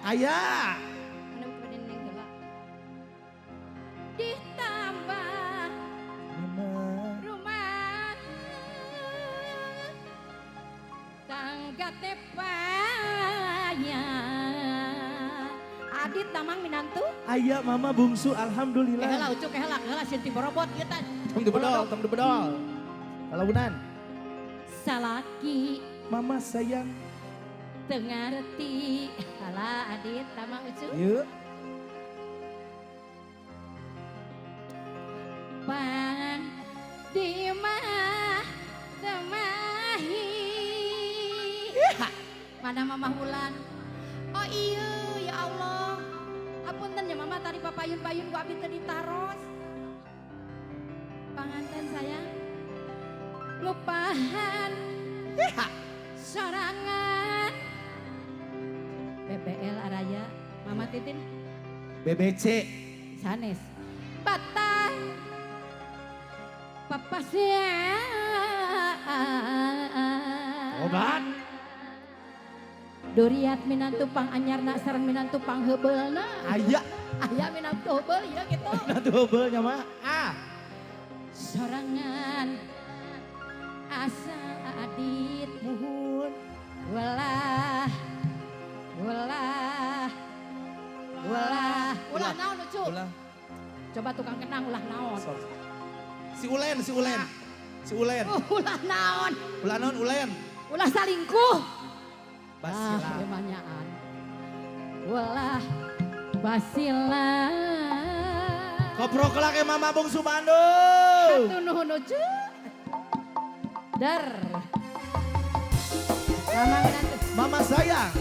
Aya. Mana buka neng heula. Ditambah rumah tangga teh payah. Adit damang minantu. Aya mama bungsu alhamdulillah. Keheula ucuk keheula keheula sieun tiborobot ieu teh. Tong dibedol, tong dibedol. Kalaunan. Salaki Mama sayang. Teu ngarti. Alah Adit damang ucuk. Yuk. Pan di mah temahi. Mana Mama Wulan? Oh iya ya Allah. Apunten ya Mama tadi papayun-payun ku abi teu ditaros. Panganten sayang. Lupahan. Sorangan. BBL Araya. Mama Titin. BBC. Sanes. Batang. Papasian. Obat. Duriat minantu pang anyarna sareng minantu pang heubeulna. Aya. Aya minantu heubeul ieu kitu. Minantu heubeul nya mah. Ah. Sorangan asa adit. Muhun. Ulah. Ulah. Ulah. Ulah naon lucu? Ulah. Coba tukang kenang ulah naon. Sok. Si Ulen, si Ulen. Si Ulen. Ulah naon. Ulah naon Ulen. Ulah salingkuh. Basila. Ah, emanyaan. Ulah basila. Koprok lah ke Mama Bungsu Bandung. Hatur nuhun ucu. Dar. Mama minantu. Mama sayang.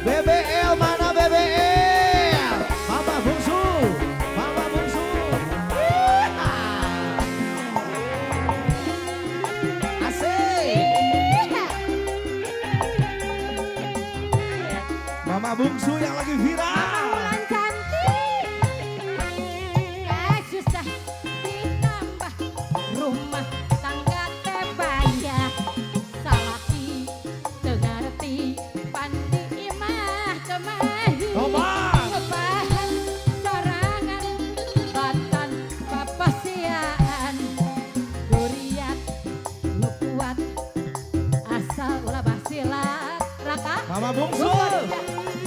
BBL mana BBL? Mama Bungsu. Mama Bungsu. Asik. Mama Bungsu yang lagi viral. Mama Wulan cantik. Susah ditambah rumah tangga teh bayar. Salaki teu ngarti pandi imah temahi. Tobat. Ngebahan sorangan batan papasian. Duriat nu kuat asal ulah basilat. Raka. Mama Bungsu.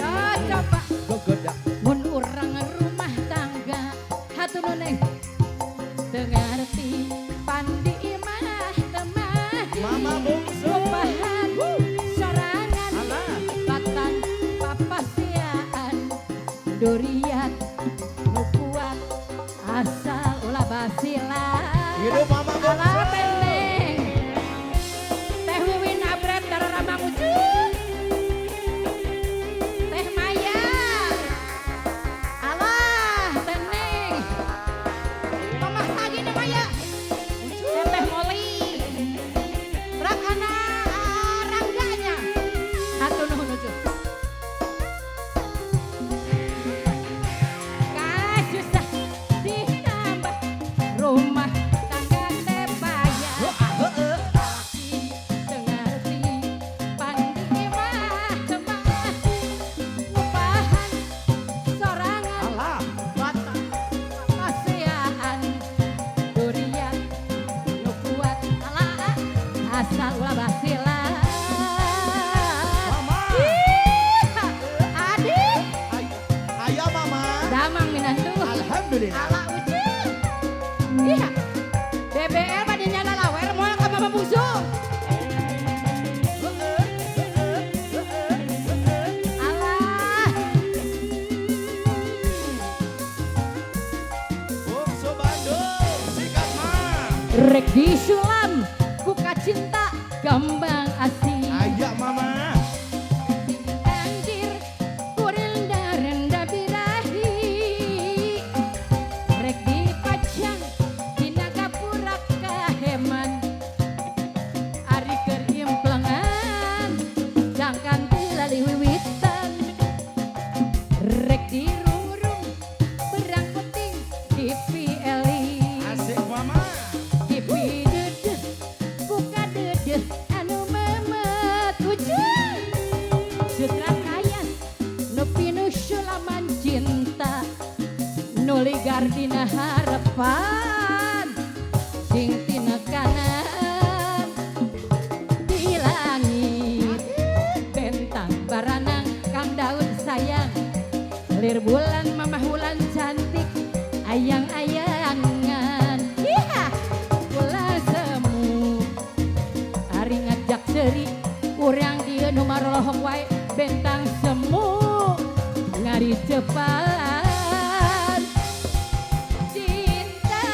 Oh, coba. Gogoda. Mun urang rumah tangga hatur neng teu ngarti pandi imah temahi. Mama Bungsu. Rupahan sorangan Alah. batan papasian duriat nu kuat asal ulah basilat. Hidup Mama Bungsu. Alah teneng teh wiwin abret darah ucu. Teh Maya. Alah teneng. Mamah lagi nih Maya. Teh teh Moli. Rakana rangganya. Hatur nuhun ucu. Kasusah ditambah rumah tangga teh payah. Heeh. Teu ngarti pandi imah temahi. Ngupahan sorangan Alah. batang papasian durian nu kuat alah asal ulah basilat. Mama. Ih, Adit Aya Mama. damang minantu. Alhamdulillah. Ala ucu. Iya. BBL pada nyala lawer moal ka Mama Bungsu. Alah. Bungsu Bandung, sikat mah. Rek disulam buka cinta gambang asih. Aya Mama. Anjir kurinda renda birahi. Rek dipajang dina gapura kaheman. Ari keur implengan jangkan tilali wiwitan. Rek dirurung berang penting dipieli. Asik Mama. Dipi dedeh buka dedeh anu Goligar dina harapan jeung tinekanan. Di langit bentang baranang, Kang Daud sayang. Lir bulan, Mamah Wulan cantik ayang-ayangan. Iya, bulan semu ari ngajak seuri urang dieu nu marolohok wae. Bentang semu ngari cepat cinta,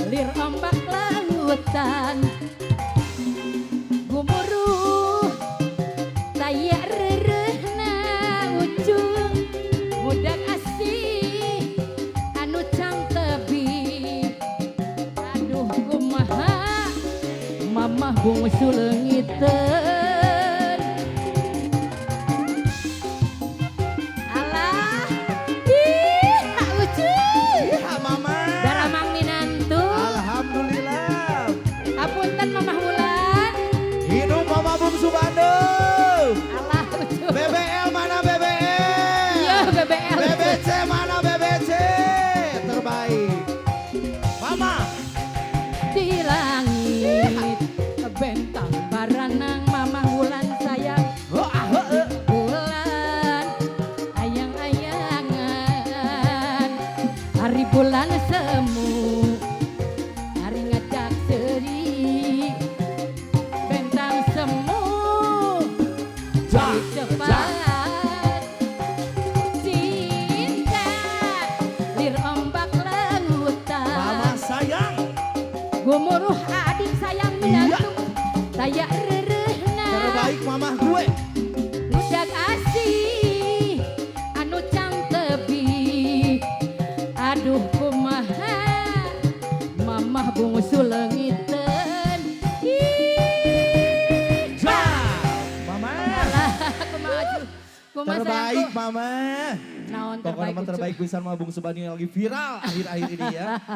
lir ombak lautan gumuruh taya reureuhna. Ujung budak asih anu can tebi. Aduh, kumaha Mamah bungsu leungiteun. Alah, ih, lucu. Iya, Mama. Daramang minantu. Alhamdulillah. Apunten, Mamah Wulan. Hidup Mama Bungsu Bandung. Alah, lucu. BBL mana BBL? Iya, BBL. BBC mana BBC? Terbaik. Mama. Di langit bentang baranang, Mamah Wulan sayang. Oh, ah, oh, eh. Bulan ayang-ayangan, hari bulan semu hari ngajak seuri. Bentang semu Ja, hari cepat cinta, lir ombak lautan Mama sayang. gumuruh. Adik sayang, minantu taya reureuhna. Terbaik mama gue. Ngudag asih anu can tebi. Aduh, kumaha Mamah bungsu leungiteun. Ih. Ja. Mama. Alah, kumaha atuh? Kumaha Terbaik sayangku? Mama. Naon Pokoknya terbaik, mah Ucup? terbaik pisan mah Bungsu Bandung yang lagi viral akhir-akhir ini ya.